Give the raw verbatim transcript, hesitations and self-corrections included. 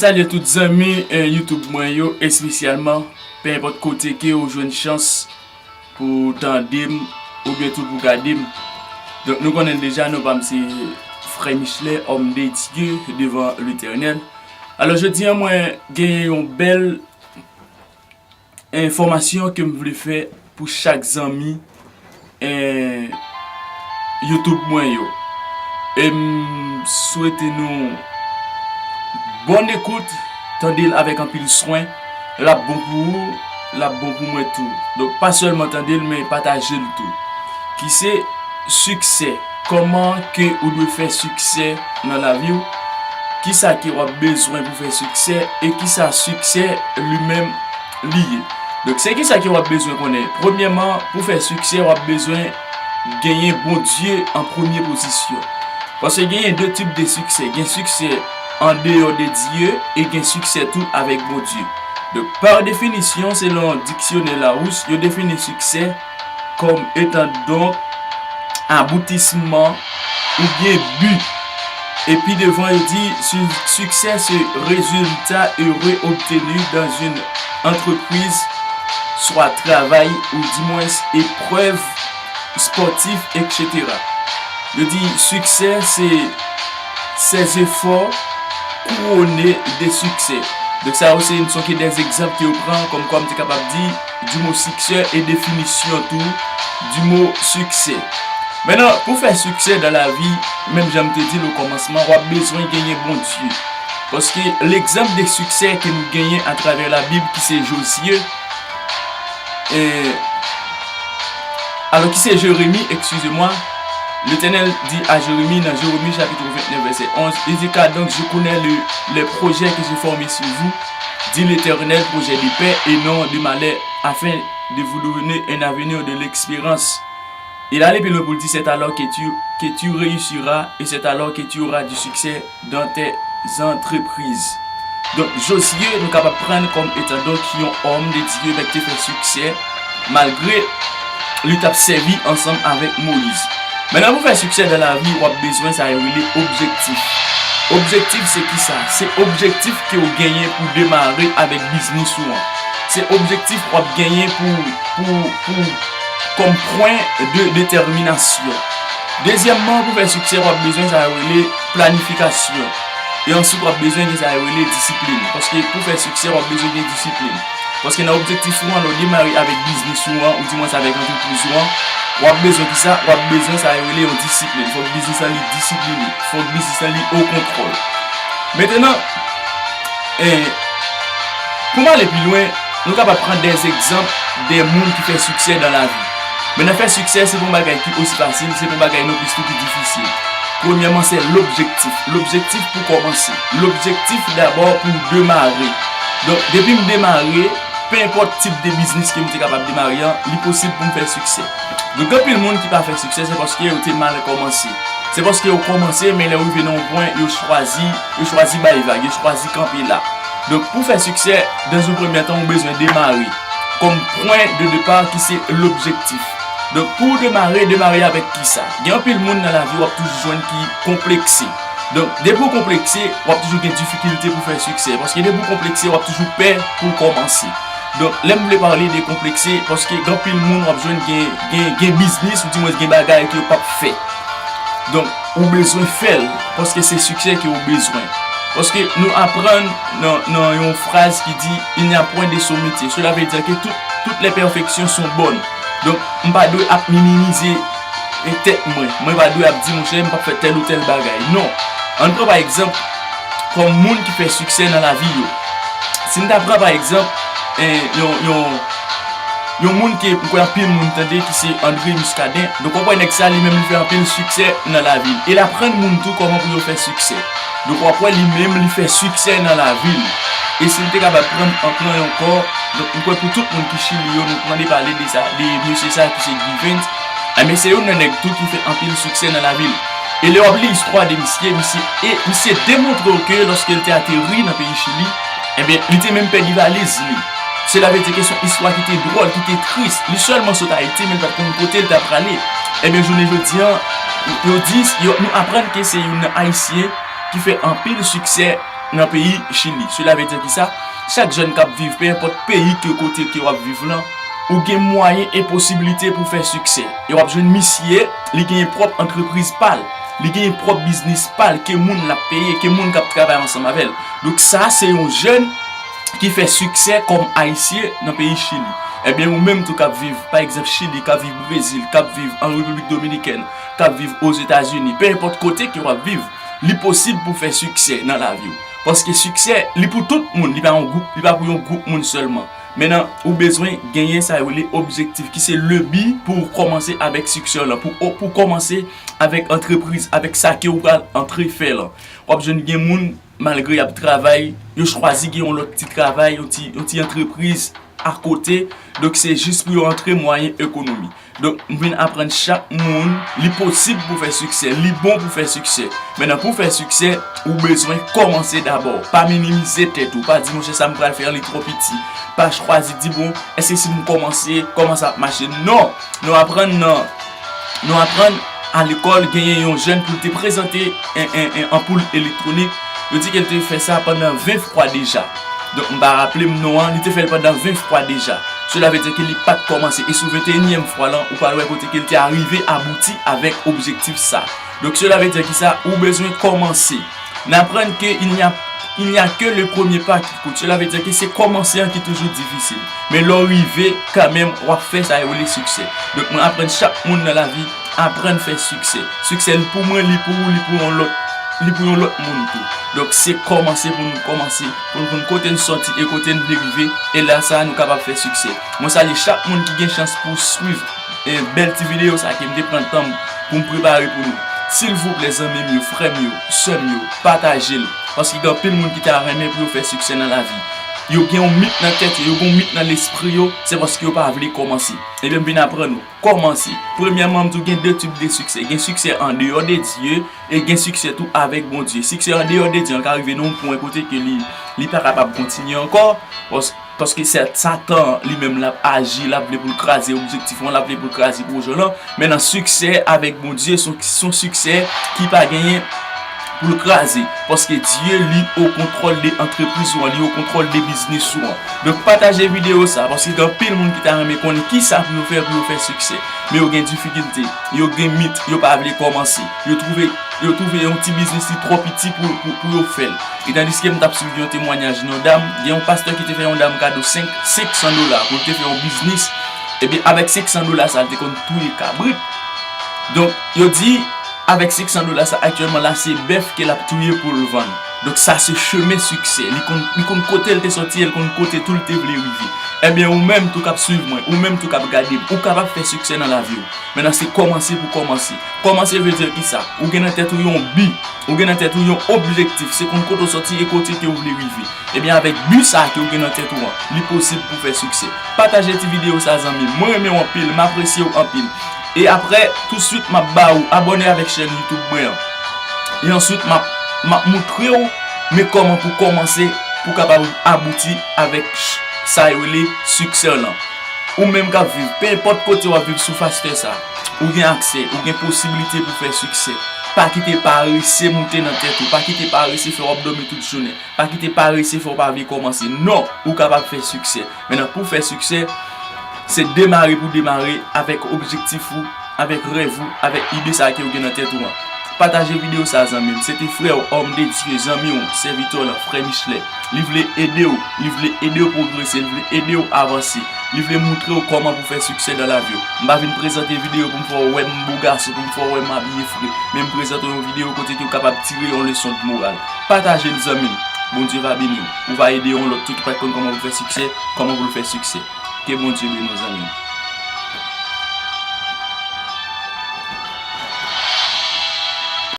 Salye tout zanmi, eh, YouTube mwen yo, espesyalman, pe enpòt kote ke ou jwenn chans pou tande m, oubyen tou pou gade m. Donk, nou konnen deja, non pa m se Frè Michelet, homme de Dieu devant l'Éternel. Alò, jodi a, mwen genyen yon bèl enfòmasyon ke m vle fè pou chak zanmi, eh, YouTube mwen yo. E m swete nou bòn ekout, tande l avèk anpil swen, l ap bon pou ou, l ap bon pou mwen tou. Donk, pa sèlman tande l, men pataje l tou. Ki se siksè. Kòman ke ou dwe fè siksè nan lavi w? Kisa ke w ap bezwen pou fè siksè? E kisa siksè li menm li ye? Donk, se kisa ke w ap bezwen konnen? Premyèman, pou fè siksè, w ap bezwen genyen Bondye an premye pozisyon. Paske genyen de tip de siksè. Gen siksè andeyò de Dye e gen siksè tou avèk Bondye. Donk, pa definisyon, selon diksyonè Larousse, yo defini siksè kòm etan donk aboutisman oubyen bi. Epi devan, yo di, su- succès, c'est résultat heureux obtenu dans une entreprise, soit travail, ou du moins épreuve sportive, et cetera. Yo di, siksè, se ces efforts couronnés de succès. Donk, sa yo se, ce sont que des exemples ke yo pran, kòmkwa m te kapab di, du mot succès e definisyon tou du mot succès. Mentnan, pou fè siksè dan lavi, menm jan m te di l okòmansman, w ap bezwen genyen Bondye. Paske legzanp de siksè ke nou genyen atravè Labib, ki se Jozye, e, alò, ki se Jeremi, excusez-moi, Letènèl di a Jeremi nan Jeremi chapit vennèf, vèsè onz, li di, Car donc je connais le, les projets que j'ai formés sur vous, dit l'Éternel, projets de paix et non de malheur, afin de vous donner un avenir de l'espérance. E l ale pi lwen pou l di, C'est alors que tu, que tu réussiras et c'est alors que tu auras du succès dans tes entreprises. Donk, Jozye, nou kapab pran kòm etan donk yon homme de Dieu, nèg ki te fè siksè, malgre li t ap sèvi ansanm avèk Moyiz. Mentnan, pou fè siksè dan lavi, w ap bezwen sa yo rele objektif. Objektif, se kisa? Se objektif ke w genyen pou demare avèk biznis ou an. Se objektif w ap genyen pou, pou, pou, kòm pwen de detèminasyon. Dezyèmman, pou fè siksè, w ap bezwen sa yo rele planifikasyon. E answit, w ap bezwen gen sa yo rele disiplin. Paske pou fè siksè, w ap bezwen gen disiplin. Paske nan objektif ou an, lè w demare avèk biznis ou an, ou di mwens avèk antrepriz ou an, w ap bezwen kisa? W ap bezwen sa yo rele yon disiplin. Fòk biznis lan li disipline. Fòk biznis lan li o kontwòl. Mentnan, eh, pou m ale pi lwen, nou kapab pran dè egzanp de moun ki fè siksè dan lavi. Mentnan, fè siksè, se pa yon bagay ki osi fasil, se pa yon bagay non plis tou ki difisil. Premyèman, se lobjektif. Lobjektif pou kòmanse. Lobjektif dabò pou demare. Donk, depi m demare, pe enpòt tip de biznis ke m te kapab demare an, li posib pou m fè siksè. Donk, gen anpil moun ki pa fè siksè, se paske yo te mal kòmanse. Se paske yo kòmanse, men lè yo rive nan yon pwen, yo chwazi, yo chwazi bay vag, yo chwazi kanpe la. Donk, pou fè siksè, dans un premier temps, ou bezwen demare. Kòm pwen de depa ki se lobjektif. Donk, pou w demare, demare avèk kisa? Gen anpil moun nan lavi w ap toujou jwenn ki konplekse. Donk, depi w konplekse, w ap toujou gen difikilte pou fè siksè. Paske depi w konplekse, w ap toujou pè pou w kòmanse. Donk, lè m vle pale de konplekse, paske gen anpil moun w ap jwenn gen, gen, gen biznis, ou di mwens gen bagay ke yo p ap fè. Donk, ou bezwen fè l, paske se siksè ke ou bezwen. Paske nou aprann nan, nan yon fraz ki di, Il n'y a point de sot métier. Cela veut dire que tout, toutes les perfections sont bonnes. Donk, m pa dwe ap minimize e tèt mwen. Mwen pa dwe ap di, monchè, m p ap fè tèl ou tèl bagay. Non. Ann pran pa egzanp, kòm moun ki fè siksè nan lavi yo. Si n ta pran pa egzanp, eh, yon, yon, yon moun ke m kwè anpil moun tande ki se André Muscadin. Donk, w ap wè nèg sa, li menm, li fè anpil siksè nan lavi l. E l aprann moun tou kòman pou yo fè siksè. Donk, w ap wè li menm, li fè siksè nan lavi l. E si n te kapab pran, an pran yon kò, donk, m kwè pou tout moun ki Chili yo, nou tande pale de sa, de mesye sa ki se Guy Vens. Enben, se youn nan nèg tou ki fè anpil siksè nan lavi l. E lè w ap li istwa de misye, misye, e misye demontre w ke lòske l te ateri nan peyi Chili, enben, li te menm pèdi valiz li. Sela vle di ke se yon istwa ki te dwòl, ki te tris. Li sèlman sot Ayiti, men l pa t konn kote l ta prale. Enben, jounen jodi a, yo di, yo, nou aprann ke se youn nan Ayisyen ki fè anpil siksè nan peyi Chili. Cela veut dire ki sa, chak jèn k ap viv, pe enpòt peyi ke kote ke w ap viv lan, ou gen mwayen e posibilite pou fè siksè. E w ap jwenn misye, li genyen pwòp antrepriz pa l, li genyen pwòp biznis pa l, ke moun l ap peye, ke moun k ap travay ansanm avè l. Donk sa, se yon jèn ki fè siksè kòm Ayisyen nan peyi Chili. Ebyen, ou menm tou k ap viv, pa egzanp, Chili, k ap viv Brezil, k ap viv an Repiblik Dominikèn, k ap viv Ozetazini, pe enpòt kote ke w ap viv, li posib pou fè siksè nan lavi w. Paske siksè, li pou tout moun, li pa yon gwoup, li pa pou yon gwoup moun sèlman. Mentnan, ou bezwen genyen sa yo rele objektif, ki se le bi pou w kòmanse avèk siksè w lan, pou, pou w kòmanse avèk antrepriz, avèk sa ke w pral antre fè lan. W ap jwenn gen moun, malgre y ap travay, yo chwazi gen yon lòt ti travay, yon ti, yon ti antrepriz akote. Donk, se jis pou yo antre mwayen ekonomi. Donk, m vin aprann chak moun, li posib pou fè siksè, li bon pou fè siksè. Mentnan, pou fè siksè, ou bezwen kòmanse dabò. Pa minimize tèt ou, pa di, "Monchè, sa m pral fè an, li twò piti." Pa chwazi di, "Bon, èske si m kòmanse, kòman sa ap mache?" Non! Nou aprann nan, nou aprann a lekòl, genyen yon jèn pou l te prezante en, en, en anpoul elektwonik. Yo di ke l te fè sa pandan ven fwa deja. Donk, m pa raple m non an, li te fè l pandan ven fwa deja. Cela veut dire ke li pa t kòmanse. E sou venteyinyèm fwa lan, ou pral wè kote ke l te arive abouti avèk objektif sa. Donk, cela veut dire ki sa, ou bezwen kòmanse. N aprann ke il n'y a, il n'y a que le premier pas qui coûte. Cela veut dire ke se kòmanse an ki toujou difisil. Men lè w rive, kanmenm, w ap fè sa yo rele siksè. Donk, mwen aprann chak moun nan lavi, aprann fè siksè. Siksè, li pou mwen, li pou ou, li pou yon lòt, li pou yon lòt moun tou. Donk, se kòmanse pou nou kòmanse, pou nou konn kote n sòti e kote n vle rive. E la sa, nou kapab fè siksè. Mwen salye chak moun ki gen chans pou swiv, e, bèl ti videyo sa ke m te pran tan m pou m prepare pou nou. Silvouplè, zanmi m yo, frè m yo, sè m yo, pataje l. Paske gen anpil moun ki ta renmen pou yo fè siksè nan lavi. Yo gen yon mit nan tèt yo, yo gen yon mit nan lespri yo, se paske yo pa vle kòmanse. Ebyen, m vin aprann ou, kòmanse. Premyèman, m di w gen de tip de siksè. Gen siksè andeyò de Dye e gen siksè tou avèk Bondye. Siksè andeyò de Dye an ka rive nan yon pwen kote ke li, li pa kapab kontinye ankò. Pòs-, Paske Satan, li menm, l ap aji, l ap vle pou l kraze objektif ou an, l ap vle pou l kraze pwojè w lan. Men nan siksè avèk Bondye, se yon, se yon siksè ki pa genyen pou l kraze. Paske Dye, li o kontwòl de antrepriz ou an, li o kontwòl de biznis ou an. Donk, pataje videyo sa, paske gen anpil moun ki ta renmen konnen kisa pou yo fè, pou yo fè siksè. Men yo gen difikilte, yo gen mit, yo pa vle kòmanse. Yo twouve, yo twouve yon ti biznis li twò piti pou, pou, pou yo fè l. E tandiske m t ap swiv yon temwayaj nan yon dam, gen yon pastè ki te fè yon dam kado senk, senk san dola pou l te fè yon biznis. Ebyen, avèk senk san dola sa, l te konn touye kabrit. Donk, yo di, avèk senk san dola sa, aktyèlman la, se bèf ke l ap touye pou l vann. Donk, sa se chemen siksè. Li konn, li konn kote l te sòti e l konn kote tou l te vle rive. Ebyen, ou menm tou k ap swiv mwen, ou menm tou k ap gade m, ou kapab fè siksè nan lavi w. Mentnan, se kòmanse pou kòmanse. Kòmanse vle di kisa? Ou gen nan tèt ou yon bi, ou gen nan tèt ou yon objektif, se konn kote w sòti e kote ke w vle rive. Ebyen, avèk bi sa ke w gen nan tèt ou an, li posib pou fè siksè. Pataje ti videyo sa, zanmi m. Mwen renmen w anpil, m apresye w anpil. E aprè, tousuit, m ap ba ou abòne avèk chèn YouTube mwen an. E answit, m ap, m ap moutre w men kòman pou kòmanse, pou w kapab abouti avèk ch-, sa yo rele siksè w lan. Ou menm k ap viv, pe enpòt kote w ap viv sou fas tè sa, ou gen aksè, ou gen posiblite pou fè siksè. Pa kite parese moute nan tèt ou, pa kite parese fè w ap dòmi tout jounen, pa kite parese fè w pa vle kòmanse. Non, ou kapab fè siksè. Mentnan, pou fè siksè, se demare pou demare avèk objektif ou, avèk rèv ou, avèk ide sa ke w gen nan tèt ou an. Pataje videyo sa, zanmi m. Se te frè w, òm de Dye, zanmi w, sèvitè w lan, frè Michelet. Li vle ede w, li vle ede w pwogrese, li vle ede w avanse. Li vle moutre w kòman pou fè siksè nan lavi w. M pa vin prezante videyo pou m fè w wè m bo gason, pou m fè w wè m abiye fre. Men m prezante w yon videyo kote ke w kapab tire yon leson de moral. Pataje l, zanmi m. Bondye va beni w. Ou va ede yon lòt tou ki pa t konn kòman pou fè siksè, kòman pou l fè siksè. Ke Bondye beni w, zanmi m.